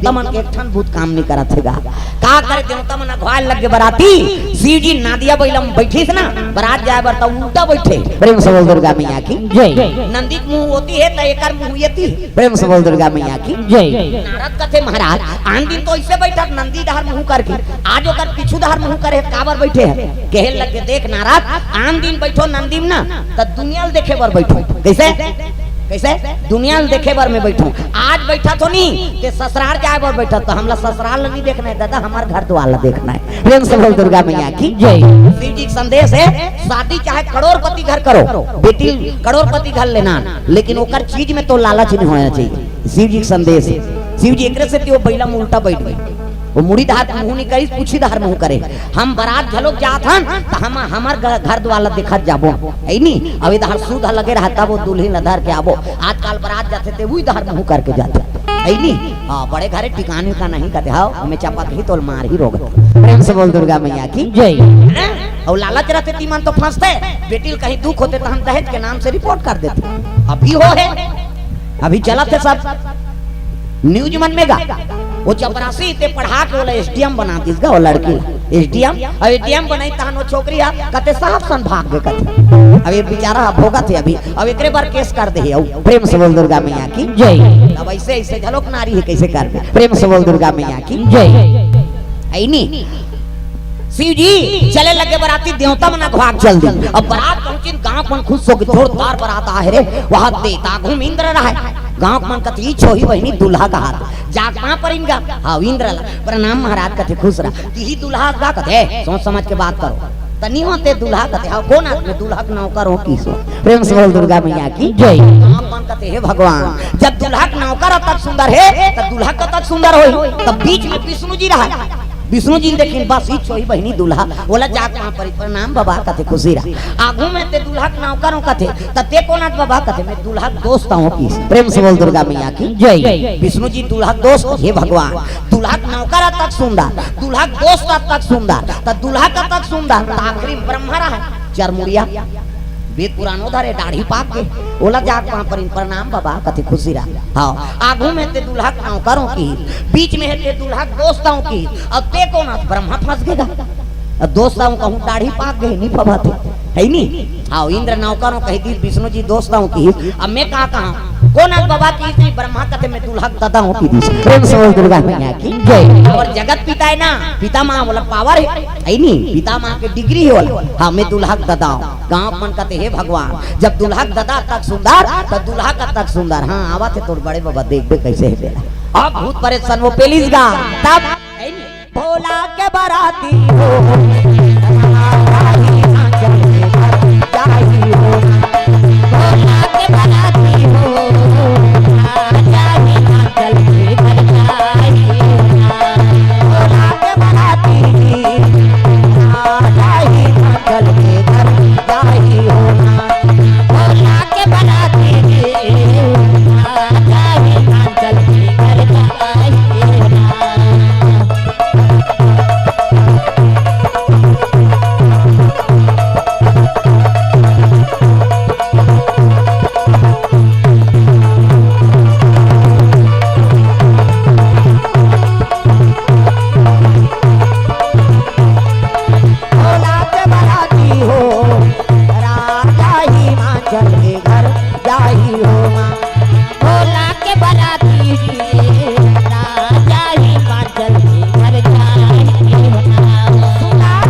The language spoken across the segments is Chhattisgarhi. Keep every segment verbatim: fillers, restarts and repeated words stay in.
देवता मन के एक ठन भूत काम नहीं करत हे गा। का करे, देवता मन अघवाए लग गे बराती। शिव जी नादिया बइला म बइठिस ना, बरात जाए बर त उल्टा बइठे। प्रेम से बोल दुर्गा मैया की जय। नंदी के मुंह ओती हे त एकर मुंह एती। प्रेम से बोल दुर्गा मैया की जय। नारद कथे महाराज, आन दिन तो ऐसे बइठत नंदी डहर मुंह करके, आज ओकर पीछू डहर मुंह करे हे, काबर बइठे हे? कहे लग गे, देख नारद, आन दिन बइठों नंदी म ना, त दुनिया ल देखे बर बइठों। कइसे? कइसे? दुनिया ल देखे बर मैं बइठों। आज बइठत हों नी, ते ससुरार जाए बर बइठत, त हमला ससुरार ल नइ देखना हे दादा, हमर घर दुवार ल देखना हे। प्रेम से बोल दुर्गा मैया की जय। शिव जी के संदेश हे, शादी चाहे करोड़पति घर करो, बेटी ल करोड़पति घर ले नान, लेकिन ओकर चीज में तो लालच नइ होना चाहिए। शिव जी के संदेश हे। शिव जी एकरे सेती ओ बइला म उल्टा बइठ गे। ओ मुड़ी डहर मुंह नइ करिस, पीछू डहर मुंह करे। हम बरात घलोक जात हन, त हम, हमर घ-, घर दुवार ल देखत जाबो, हे नी? अब ए डहर सूद लगे रहय, तब ओ दुल्हिन ल धर के आबो। आजकल बरात जाथे, ते उही डहर मुंह करके जाथे, हे नी? हाँ, बड़े घरे ठिकाने का नहीं कथे, हाँ, ओमे चपकही तोला मारही रोगथे। प्रेम से बोल दुर्गा मैया की जय। हैं? अउ लालच रहथे, तेमन तो फंसथे, बेटी ल कहीं दुख होथे, त हम दहेज के नाम से रिपोर्ट कर देथे। अभी हो हे, अभी चलत हे सब। न्यूज मन में गा, ओ चपरासी ते पढ़ा के ओला एसडीएम बना दिस गा, ओ लड़की ला एसडीएम। अब एसडीएम बनाई तहन ओ छोकरी हा कथे साहब सन भाग गे कथे। अब ए बेचारा हा भोगत हे अभी, अब एकरे बर केस कर दे हे। अउ प्रेम से बोल दुर्गा मैया की जय। अब ऐसे, ऐसे घलोक नारी हे, कइसे करबे? प्रेम से बोल दुर्गा मैया की जय। हे नी? शिव जी चले लगे बराती, देवता मन अघवा के चल दिस। अब बरात पहुंचिन, गांव मन खुश होगे, जोरदार बरात आहे रे। वहां देता घूम इंद्र रहय। गांव मन कथे, "ई छोही बहिनी दूल्हा कहात।" जाके पांव परिन गा, "हाँ, इंद्र ला प्रणाम महाराज," कथे, "खुश रह।" "तिही दूल्हा गा?" कथे, "सोच समझ के बात करो।" "तनी हो ते दूल्हा?" कथे, "हाँ, कोन आदमी? दूल्हा के नौकर हों किहिस।" प्रेम से बोल दुर्गा मैया की जय। गांव मन कथे, "हे भगवान, जब दूल्हा के नौकर अतक सुंदर हे, त दूल्हा कतक सुंदर होही?" तब बीच में विष्णु जी रहय। विष्णु जी ल देखिन, "बस ई छोही बहिनी दूल्हा।" ओला जाके पांव परिन, "प्रणाम बबा," कथे, "खुशी रह।" "आगू में ते दूल्हा के नौकर हों," कथे, "त ते कोन आत बबा?" कथे, "मैं दूल्हा के दोस्त हों किहिस।" प्रेम से बोल दुर्गा मैया की जय। विष्णु जी दूल्हा के दोस्त, हे भगवान, दूल्हा के नौकर अतक सुंदर, दूल्हा के दोस्त अतक सुंदर, त दूल्हा कतक सुंदर, त आखिरी में ब्रह्मा रहय, चरमुड़िया। वेद पुरानो धरे, दाढ़ी पाक गे, ओला जाके पांव परिन, "प्रणाम बबा," कथे, "खुशी रह।" हाँ, "आगू में ते दूल्हा के नौकर हों किहिस, बीच में हे ते दूल्हा के दोस्त हों किहिस, अब ते कोन आत?" ब्रह्मा फंस गे गा। अब दोस्त हों कहूं, दाढ़ी पाक गे, नइ फबाथे, हे नी? हाँ, इंद्र नौकर हों कहि दिस, विष्णु जी दोस्त हों किहिस, अब मैं का कहंव? "कोन आत बबा?" किहिस, "ब्रह्मा," कथे, "मैं दूल्हा के ददा हों," कहि दिस। प्रेम से बोल दुर्गा मैया की जय। अउ जगत पिता हे ना, पितामह वाला पावर हे, हे नी? पितामह के डिग्री हे वाला। "हाँ, मैं दूल्हा के ददा हों।" गांव मन कथे, "हे भगवान, जब दूल्हा के ददा अतक सुंदर, त दूल्हा कतक सुंदर।" हाँ, आवत हे तोर बड़े बबा, देखबे कइसे हे तेला। अब भूत प्रेत सन वो पेलिस गा, तब भोला के बराती हो, भोला के बराती हो, भोला के बराती हो, राजा हिमाचल के घर जाही हो माँ। भोला के बराती, राजा हिमाचल के घर जाही हो माँ। सुना,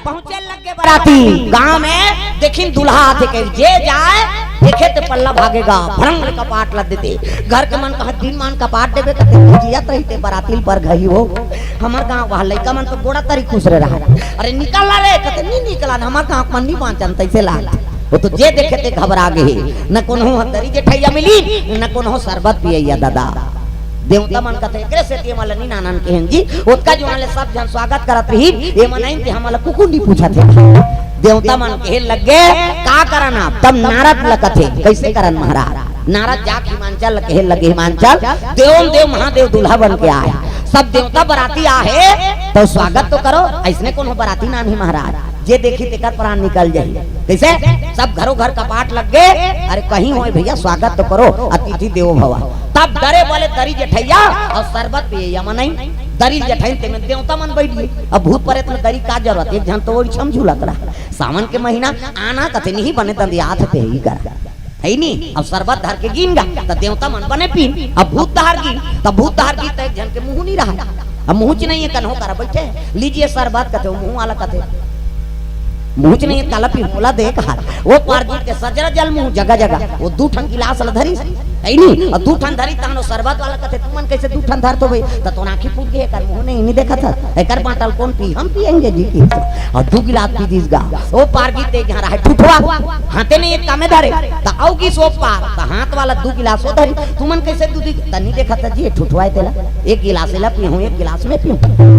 पहुंचे लग गे बराती गांव में, देखिन दूल्हा आथे के, जे जाय देखे ते पल्ला भागे गा, भड़ंग ले कपाट ला दे दे। घर के मन कहा, "दिन मान कपाट देबे, कते जियत रहिते बराती ल परघाही हो।" हमर गांव वाला लइका मन तो गोड़ा तरी खुसरे रहा। "अरे निकल ला रे," कते, "नी निकला न, हमर गांव मन नी बांचन," तइसे लागथे। वो तो जे देखे ते घबरा गे हे, न कोनो ह तरी जेठइया मिली, न कोनो ह शरबत पियइया दादा। देवता मन कथे, "एकरे सेती एमन ल नी नानन," कहेन जी। ओतका जुवार ले सब झन स्वागत करत रहिन, एमन आइन ते हमन ल कुकुर नी पूछत हे। देवता मन कहे लग गे, "का करन आप?" तब नारद ल कथे, "कइसे करन महाराज?" नारद जाके हिमांचल ल कहे लगे, "हिमांचल, देवों देव महादेव दूल्हा बन के आय, सब देवता बराती आहे, त स्वागत तो करो, अइसने कोनो बराती नानही महाराज।" जे देखी तेकर प्राण निकल जाही। कइसे? सब घरो घर कपाट लग गे। अरे कहीं होय भइया, स्वागत तो करो, अतिथि देवो भवा। तब डरे बोले दरी जेठइया, अउ सरबत पिए यमनई। दरी जेठइन तेमे देवता मन बइठ गे। अब भूत परेत ल दरी का जरूरत, एक झन तो ओइछम झूलत रहा। सावन के महीना आना कथे नहीं बने दंदियात हे तेही कर। हइ नी? अब सरबत धर के गिन गा, त देवता मन बने पीन। अब भूत डहर गिन, त भूत डहर गिन, त एक झन के मुहूँ नइ रहय। अब मुहूँ च नइ हे, कन्हो करा बइठे हे। लीजिए सरबत कथे, ओ मुहूँ वाला कथे, मुहूँ च नइ हे, काला पीहूँ, ओला दे कहा। ओ पार गिन के सजरा जल मुहूँ जगह जगह, ओ दू ठन गिलास ल धरिस, हइ नी? अउ दू ठन धरिस, तहन ओ सरबत वाला कथे, तुमन कइसे दू ठन धरथो भई? त तोर आँखी फूट गे, एकर मुहूँ नइ, नइ देखत हस, एकर बाँटल कोन पी? हम पिएंगे जी की। अउ दू गिलास पी दिस गा। ओ पार गिन ते एक झन रहय ठुठवा, हाथे नइ हे, एक कामे धरे, त अउ गिस ओ पार, त हाथ वाला दू गिलास ओ धरिस, तुमन कइसे दू दू, त नइ देखत हस जी, ए ठुठवा हे तेला, एक गिलास एला पीहूँ, एक गिलास में पीहूँ।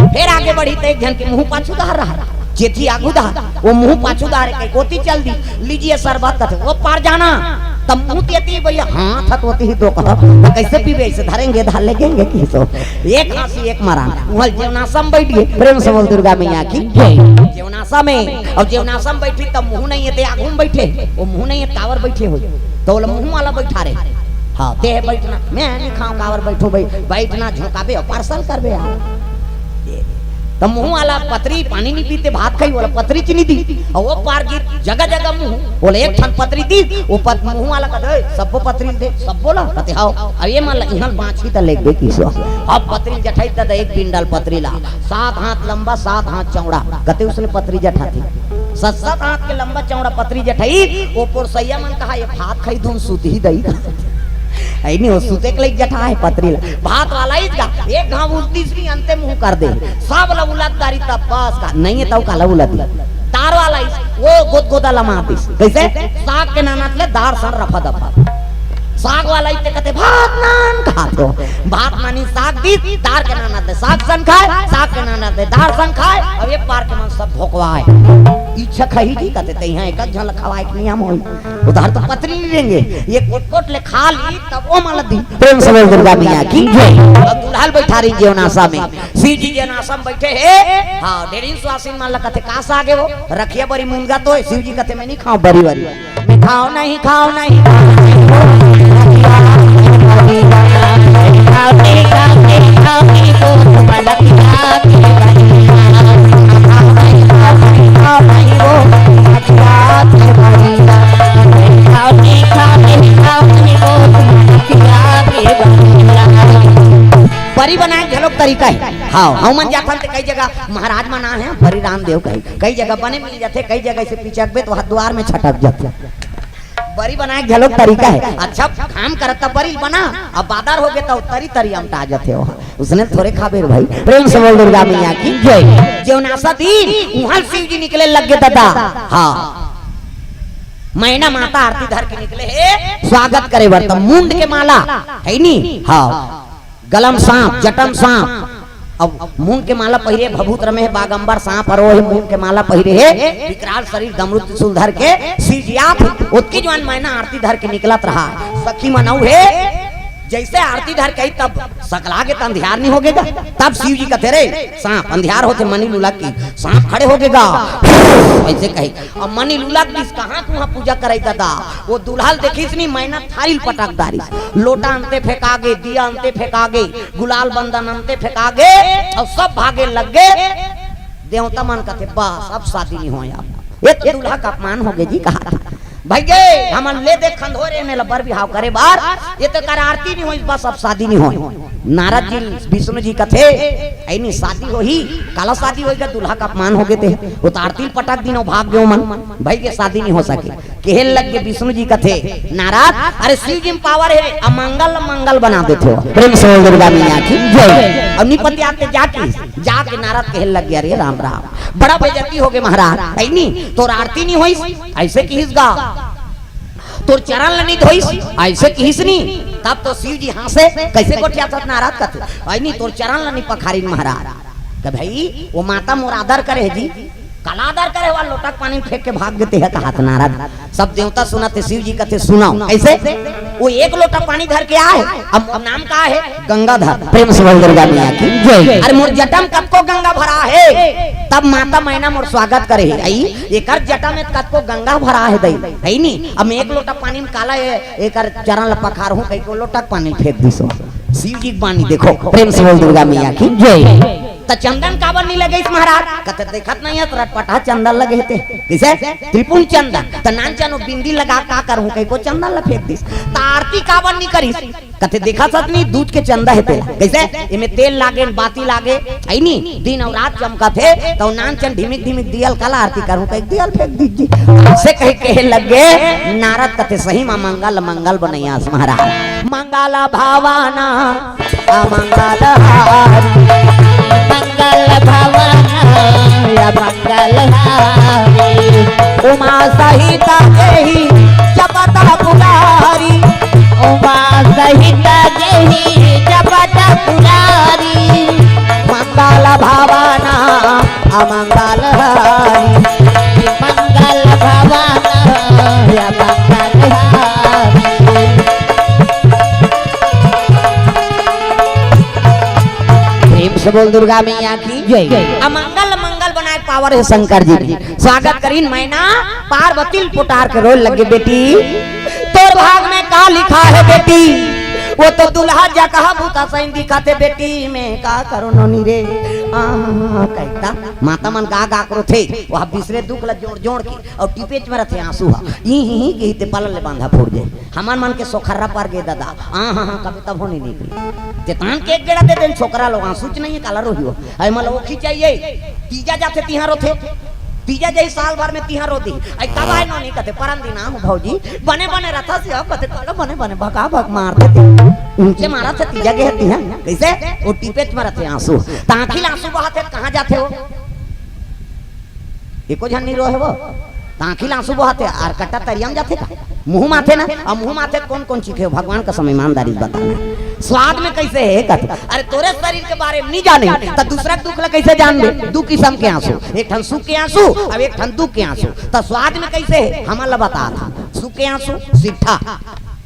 फेर आगे बढ़िस त एक झन के मुहूँ पाछू डहर रहय, जेठी आगू डहर, ओ मुहूँ पाछू डहर हे, कहिके ओती चल दिस, लीजिए सरबत कथे, ओ पार जाना, त मुहूँ त एती भइया, हाथ ह त ओती ही दो कहा, त कइसे पीबे, अइसे धरेंगे, धर लेगेंगे किसो। एक हाँसी, एक मरान, उहाँ ल जेवनासा म बइठ गे, प्रेम से बोल दुर्गा मैया की जय। जेवनासा में, अउ जेवनासा में बइठिस त मुहूँ नइ हे ते आगू म बइठे, ओ मुहूँ नइ हे त काबर बइठे होही, त ओला मुहूँ वाला बइठारे। हाँ, ते बइठ ना, मैं नइ खाँव, काबर बइठों भई, बइठ ना, झोंकाबे अउ पार्सल करबे यार। त मुहूँ वाला पतरी पानी नइ पीते, भात खाही, ओला पतरी च नइ दिस। अउ ओ पार गिन जगह जगह मुहूँ, ओला एक ठन पतरी दिस, ओ पत-, मुहूँ वाला कथे, "ओए, सब्बो पतरी ल दे, सब्बो ला?" कथे, "हव।" अउ एमन ला इहाँ ल बाँचही त लेगबे किसो। अब पतरी ल जठाइस ददा, एक बिंडल पतरी ला, सात हाथ लंबा, सात हाथ चौड़ा, कते उसने पतरी जठाथे। सात सात हाथ के लंबा चौड़ा पतरी जठाइस, ओ पोरसइया मन कहा, "ये भात खाही धुन सुतही दई।" हइ नी, ओ सुते के लइक जठाय पतरी ला। भात वाला ही गा, एक घाँव उलतिस नी, अंते मुहूँ कर दे। सब ला उलत डारिस त बस का, नइ हे तउ काला उलत। दार वाला ही, ओ गोदगोदा ला मार दिस। कइसे? साग के नानत ले दार सन रफा दफा। साग वाला ही ते कथे, "भात नान," कहाथे। भात नानी साग दिस, दार के नानत ले साग सन खाय, साग के नानत ले दार सन खाय, अउ ए पार के मन सब भोकवाय। इच्छा खही जी कथे, "तइहाँ एक झन ल खवाय के नियम होही।" उधार तो पतरी नइ रेंगे, ये कोट कोट ले खा ली, तब ओ मन ल दी। प्रेम से बोल दुर्गा मैया की जय। अब दूल्हा ल बइठारिन जेवनासा में, शिव जी जेवनासा में बइठे हे। हाँ, डेढ़िन सुवासिन मन ल कथे, "का साग हे वो?" "रखिया बरी मुनगा तो हे।" शिव जी कथे, "मैं नइ खाँव बरी वरी।" मैं खाँव नहीं, खाँव नहीं, खाँव नहीं वो। बरी बनाए घलोक तरीका हे। हाँ, हमन जाथन ते कई जगह महाराज मन आहे, बरी रामदेव कही, कई जगह बने मिल जाथे, कई जगह से पिचकबे त ओ ह दुवार में छटक जाथे। बरी बनाए घलोक तरीका हे। अच्छा काम करत त बरी बना, अब बादर होगे त तरी तरी अमटा जाथे ओ ह। उसने थोरे खाबे रे भाई। प्रेम से बोल दुर्गा मैया की जय। जेवनासा दिन उहाँ शिव जी निकले लग गे ददा। हाँ, मैना माता आरती धर के निकले हे स्वागत करे बर, त मुंड के माला हे नी। हाँ, गलम सांप, जटम सांप, अब मुंड के माला पहिरे, भभूत रमे हे, बागंबर सांप हरो हे, मुंड के माला पहिरे हे, विकराल शरीर डमरू त्रिशूल धर के शिव जी आत हे। ओतकी जुवार मैना आरती धर के निकलत रहा। सखी मन अउ हे, जइसे आरती धर के आई तब सकला गे त अंधियार नइ होगे गा। तब शिव जी कथे, "रे सांप, अंधियार होथे, मनी लुलक की।" सांप खड़े होगे गा, अइसे कही। अब मनी लुलक दिस, कहाँ तुहाँ पूजा करई ददा? ओ दूल्हा ल देखिस नी, मैना थारी ल पटक डारिस। लोटा अंते फेंका गे, दिया अंते फेंका गे, गुलाल बंदन अंते फेंका गे, अउ सब भागे लग गे। देवता मन कथे, "बस, अब शादी नइ होय।" अब ए तो दूल्हा का अपमान होगे जी, कहा भाई गे, हमन ले दे खंधोरे ने ल बर बिहाव करे बर, ए तो कर आरती नइ होइस, बस अब शादी नइ होय। नारद जी, विष्णु जी कथे, "अई नी शादी होही, काला शादी होही गा, दूल्हा का अपमान होगे ते, ओ तो आरती ल पटक दिन अउ भाग गे ओमन, भई गे शादी नइ हो सके।" केहे लग गे विष्णु जी कथे, "नारद, अरे शिव जी म पावर हे, अमंगल ल मंगल बना देथे।" प्रेम से बोल दुर्गा मैया की जय। अउ निपत्या के जाके, जाके नारद केहे लग गे, "अरे राम राम, बड़ा बेइज्जती होगे महाराज, अई नी, तोर आरती नइ होइस, अइसे किहिस गा, तोर चरण ल नइ धोइस, अइसे किहिस नी।" तब तो शिव जी हाँसे, कइसे गोठियाथस नारद कथे, "अई नी, तोर चरण ल नइ पखारिन महाराज।" त भई, ओ माता मोर आदर करे हे जी, काला आदर करे वाला लोटा के पानी फेंक के भाग गे तेहा कहाथे नारद। सब देवता सुनथे, शिव जी कथे सुनव। कइसे? वो एक लोटा पानी धर के आय, अब नाम का हे? गंगाधर। प्रेम से बोल दुर्गा मैया की जय। अरे मोर जटा म कतको गंगा भरा हे, तब माता मैना मोर स्वागत करे हे। अई, एकर जटा म कतको गंगा भरा हे दई, हे नी? अब मैं एक लोटा पानी म काला ए-, एकर चरण ल पखारहूं कहिके लोटा के पानी फेंक दिस। शिव जी के बानी देखो। प्रेम से बोल दुर्गा मैया की जय। त चंदन काबर नी लगइस महाराज? कथे देखत नइ हस रटपटहा चंदन लगे हे ते। कइसे? त्रिपुंड चंदन। त नानचन ओ बिंदी लगा का करहूं कहिके चंदन ल फेंक दिस। त आरती काबर नी करिस? कथे देखत हस नी दूध के चंदा हे तेला। कइसे? एमे तेल लागे न बाती लागे, हे नी? दिन अउ रात चमकथे, त नानचन ढिमिक ढिमिक दियल काला आरती करहूं कहिके दियल फेंक दिस जी। अइसे कहे कहे लगे नारद कथे सही म मंगल मंगल बनइस महाराज। मंगल भवन अमंगल हारी। मंगल भवन अमंगल हारी। उमा सहित जेहि जपत पुरारी। उमा सहित जेहि जपत पुरारी। मंगल भवन अमंगल हारी। मंगल भवन अमंगल हारी। प्रेम से बोल दुर्गा मैया की जय। अमंगल मंगल बनाय पावर हे शंकर जी के। स्वागत करिन मैना पार्वती ल पुटार के रोय लगे, बेटी तोर भाग में का लिखा हे बेटी? वो तो दुल्हा जकहा भूता सही दिखथे बेटी, मैं का करों नोनी रे। आ, कहिथे माता मन गा गा के रोथे, वो बिसरे दुख ल जोड़ जोड़ के अउ टिपेच म रथे आंसू ह। ई ही ही कहिथे पलल ले बांधा फूट जाय। हमर मन के सोखर्रा पर गे ददा। आ, हां, हां, कभी तभो नी निकले। तेतान के एक गेड़ा दे देन छोकरा लोग, आंसू च नइ हे, काला रोही हो। अरे, मतलब, वो खिंचाइए। तीजा जाथे तिहां रोथे। तीजा जाही साल भर में तिहां रो दी। अई तब आय नोनी कथे, "परन दिन आहूं भौजी, बने बने रथस या?" कथे, "काला बने बने, भगा भग मार देथे।" ऊंचे मारथे तीजा गे हे तिहां। कइसे? वो टिपेच म रथे आंसू। त आंखी ल आंसू बहाथे, कहां जाथे वो? एको झन नी रोहे वो। त आंखी ल आंसू बहाथे, अउ कट्टा तरिया म जाथे का? मुंह म आथे ना, अउ मुंह म आथे कोन कोन चीखे हो? भगवान कसम ईमानदारी से बताना। स्वाद में कइसे हे कथे? अरे तोरे शरीर के बारे में नी जाने, त दूसरा के दुख ल कइसे जानबे? दू किसम के आंसू, एक ठन सुख के आंसू अउ एक ठन दुख के आंसू। त स्वाद में कइसे हे? हमन ल बता दा। सुख के आंसू सिट्ठा,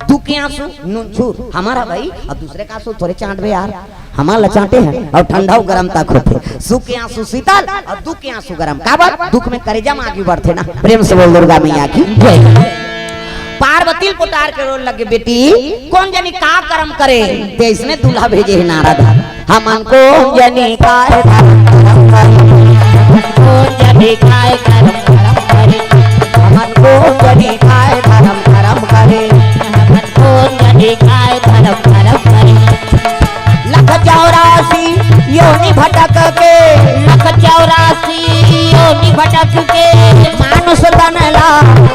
दुख के आंसू नुनछूर। हमर भई, अउ दूसरे के आंसू थोरे चांटबे यार। हमन ल चांटे हन अउ ठंडा अउ गरम तक होथे। सुख के आंसू शीतल अउ दुख के आंसू गरम। काबर? दुख में करेजा म आगी बढ़थे ना। प्रेम से बोल दुर्गा मैया की जय। पार्वती ल पुटार के रोय लगे, बेटी कोन जनी का करम करे, ते अइसने दूल्हा भेजे हे नारद। हमन कोन जनी काय धरम करम करे, कोन जनी काय धरम करम करे, हमन कोन जनी काय धरम करम करे, हमन कोन जनी काय धरम करम करे। लख चौरासी योनि भटक के, लख चौरासी योनि भटक के, मानुष तन ला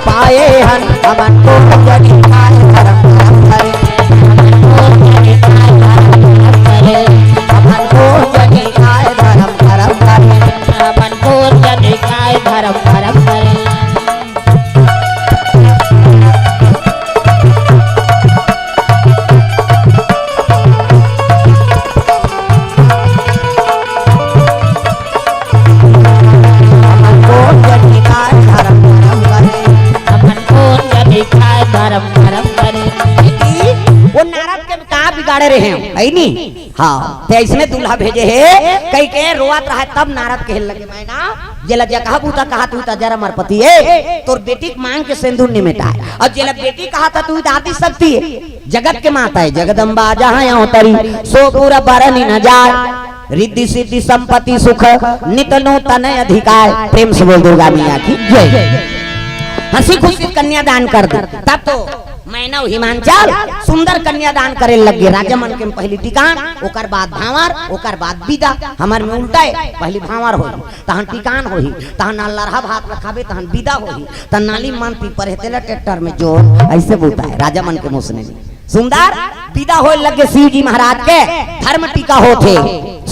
पाए हन। हमन कोन जनी काय धरम करम करे, हमन कोन जनी काय धरम करम करे, हमन कोन जनी काय धरम करम करे, हमन कोन जनी काय धरम करम करे। हमन कोन जनी काय धरम करम करे, हमन कोन जनी काय धरम करम करे। बेटी, वो नारद के का बिगाड़े रहे हो, हे नी? हां, ते अइसने दूल्हा भेजे हे, कहिके रोवत रहय, तब नारद कहे लगे, मैना, जेला जकहा भूता कहत हस त जरा मर पति ए, तोर बेटी के मांग के सेंदूर नी मेटाय, अउ जेला बेटी कहत हस त आदि शक्ति ए, जगत के माता ए, जगदम्बा जहां अवतरी, सो गुर बरनि न जाय, रिद्धि सिद्धि संपत्ति सुख, नित नूतन अधिकार। प्रेम से बोल दुर्गा मैया की जय। हंसी खुशी कन्यादान कर दे, तब तो मैना अउ हिमांचल सुंदर कन्यादान करे लगे। राजा मन के पहिली टिकान, ओकर बाद भांवर, ओकर बाद बिदा। हमर में उल्टा ए, पहिली भांवर होही, तहन टिकान होही, तहन लरहा भात ल खाबे, तहन बिदा होही, तहन नाली मन पीपर हे तेला ट्रैक्टर में जोर, अइसे बोलथे राजा मन के मुसने में। सुंदर बिदा होय लगे शिव जी महाराज के, धर्म टीका होथे।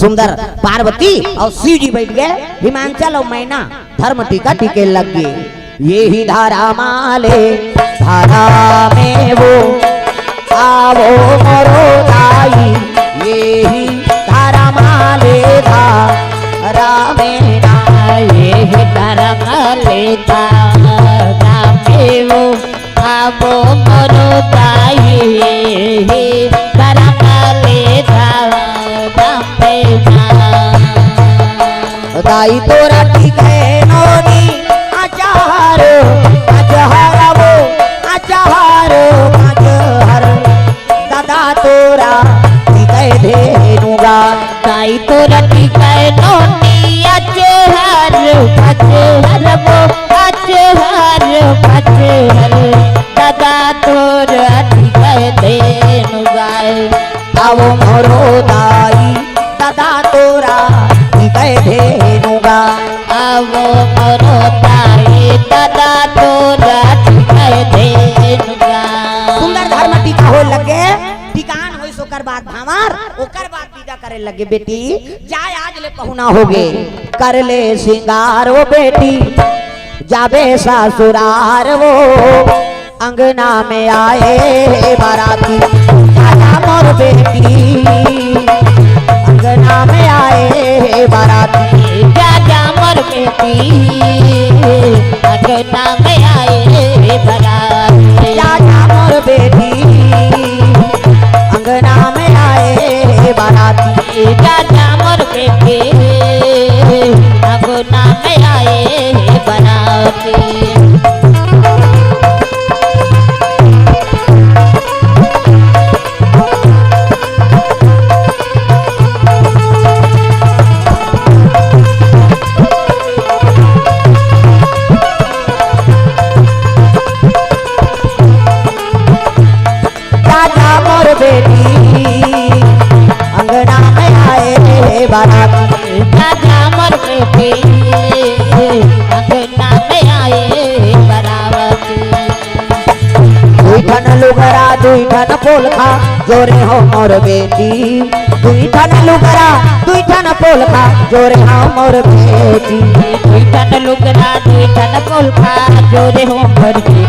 सुंदर पार्वती अउ शिव जी बइठ गे, हिमांचल अउ मैना धर्म टीका टीके लगे। एही धरम ले धरमे वो आवो मोरो दाई, एही धरम ले धरमे ना, एही धरम था, राम देव, आवो मोरो दाई, धर्म ले था, राम देव। दाई तोरा टिकै नोनी, अचहर, अचहर वो, अचहर, अचहर। दादा तोरा टिकै धेनु गा। दाई तोरा टिकै नोनी, अचहर, अचहर वो, अचहर, अचहर। दादा तोरा टिकै धेनु गाय। आवो मोरो दाई, दादा तोरा टिकै धेनु गा। आवो मोरो दाई, दादा तोरा टिकै धेनु गा। सुंदर धर्म टीका होय लगे, टिकान होइस ओकर बाद भांवर, ओकर बाद विदा करे लगे, बेटी जाय आज ले पहुना होगे, कर ले सिंगार ओ बेटी, जाबे ससुरार वो। अंगना में आए बाराती, जा जा मोर बेटी। अंगना में आए बाराती, जा जा मोर बेटी। अंगना में आए बाराती, जा जा मोर बेटी। अंगना में आए बाराती, जा जा मोर बेटी। अंगना में आए बाराती। जा जा मोर बेटी, अंगना में आए बाराती। जा जा मोर बेटी, अंगना में आए बाराती। दुई ठन लुगरा, दुई ठन पोलखा, जोरे हो मोर बेटी। दुई ठन लुगरा, दुई ठन पोलखा, जोरे हो मोर बेटी। दुई ठन लुगरा, दुई ठन पोलखा, जोरे हो मोर बेटी।